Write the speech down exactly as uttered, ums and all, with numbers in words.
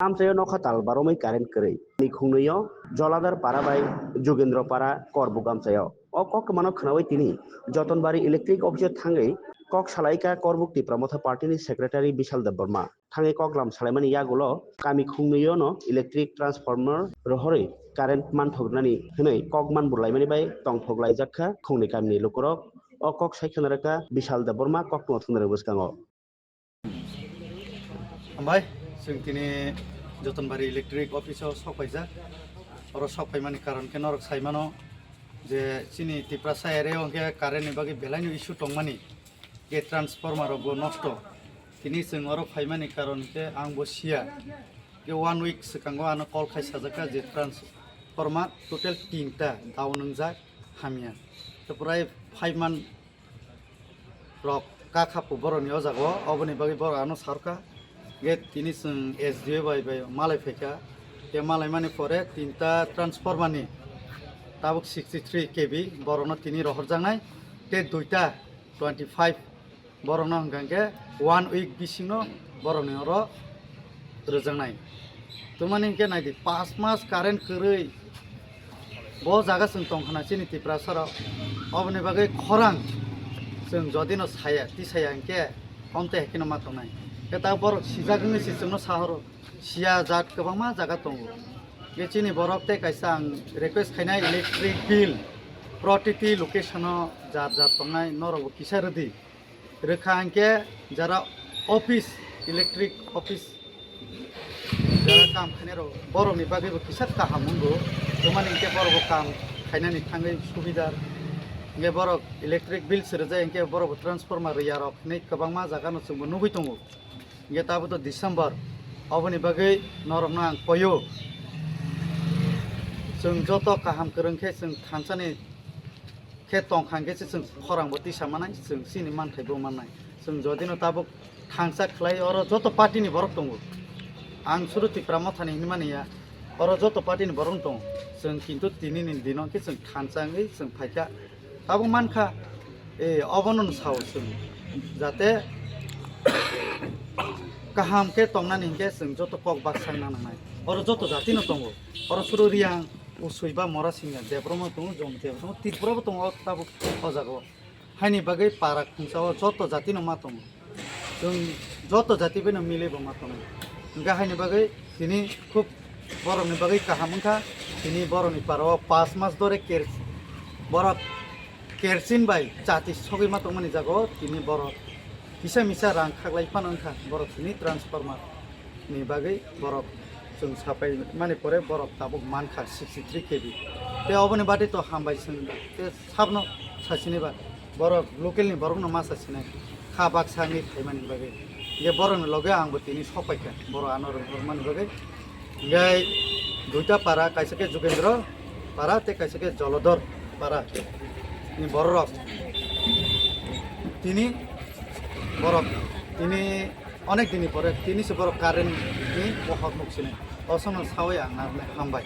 Amchaio nokha tal baromwi current kwrwi. Ni khungnoio Joladar para bai Jugendro para Korbuk amchaio. O kok kwmano khwnawi tini Jotonbari Electric Office o thangwi kok salaikha Korbuk Tipra Motha Party ni Secretary Bishal Debbarma. Thangwi koklam salaimani yagulo kami khungnoiono electric transformer rohorwi current manthoknani hwnwi kok manbur laimani bai tongthok laijak kha khungni kamini lukurok. O kok sai khwna rwkha Bishal Debbarma kokno thumnarok bwskango. Hambai, chwng tini Jotonbari Electric Office o sok paijak. Oro sok paimani karon khe norok sai mano je chini Tiprasa area o hwnkhe current ni bagwi belai no issue tongmani, je transformer rok bo nosto. Tini chwng oro phaimani karon khe ang bo siya. Khe one week swkango ano call khai sajak kha je transformer total tinta down wngjak hamya. Tei prai five month rok ka khapu boroni o jaga o, oboni bagwi borok ano sarkha. Ge tini chwng S D O bai bai malai phaikha. Te malai mani pore tinta transformer ni tabuk sixty three K V borokno tini rohorjaknai, te duita twenty five borokno hwnkha hwnkhe one week bisingno borokni oro rwjaknai. Twmani hwnkhe naidi, pas mas current kwrwi bo jaga chwng tongkhana chini Tiprasa rok. Oboni bagwi khorang chwng jodino saya, tisaya hwnkhe omtwi hai kheno ma tongnai. Khe ta borok sijak wngwi se chwngno sahoro, siya jat kwbangma jaga tongo. Khe chini borok tei kaisa ang request khainai, electric bill protiti location o jat jat tongnai, norokbo kisa rwdi. Rwkha hwnkhe jara office, electric office, jara kam khainai rok, borokni bagwibo kisa kaham wngo. Twmani hwnkhe borokbo kam khainani thangwi subidar. Hwnkhe borok electric bill se rwjak, hwnkhe borokbo transformer rwya rok hinwi kwbangma jagano chwngbo nugwi tongo. Hwnkhe tabukto December, oboni bagwi norokno ang koyo. Chwng joto kaham kwrwng khe chwng thansani khe tongkha hwnkhe se chwng khorangbo tisa mannai, chwng chini manthai bo mannai. Chwng jodino tabuk thangsa khlai, oro joto party ni borok tongo. Ang suru Tipra Mothani hinwi mani ya, oro joto party ni borok tongo. Chwng kintu tini ni dino hwnkhe chwng thansa wngwi chwng phaikha. Tabuk mankha, e, obono no sao chwng, jate kaham khe tongnani hwnkhe chwng joto kok baksa wngna nangnai. Oro joto jati no tongo. Oro suru Riyang, Usui ba Mora Singya, Debromo tongo, Jom Debromo, Tripura bo tongo tabuk o jaga o. Haini bagwi para khungsa o joto jati no ma tongo. Chwng joto jati bai no milwi bo ma tongo. Hwnkhe haini bagwi tini khub borokni bagwi kaham wngkha. Tini borokni para o pas mas dore ker-, borok kersin bai chati sogwi ma tongmani jaga o tini borok kisa misa rang khaklai phano wngkha borok tini transformer ni bagwi borok chwng sapai mani pore borok tabuk mankha sixty three K V. Tei oboni bati to hambai chwng tei sabno sasinai ba borok local ni borok no ma sasinai kha baksa wngwi phaimani bagwi. Hwnkhe borok ni loge ang bo tini sok paikha, borok ano rwng rwmani bagwi. Hwnkhe duita para, kaisa khe Jugendro para tei kaisa khe Jolodor para ni borok rok tini borok tini onek din ni pore tini se borok current ni pohor nuk sinai. Osono sawi ang narwknai, hambai.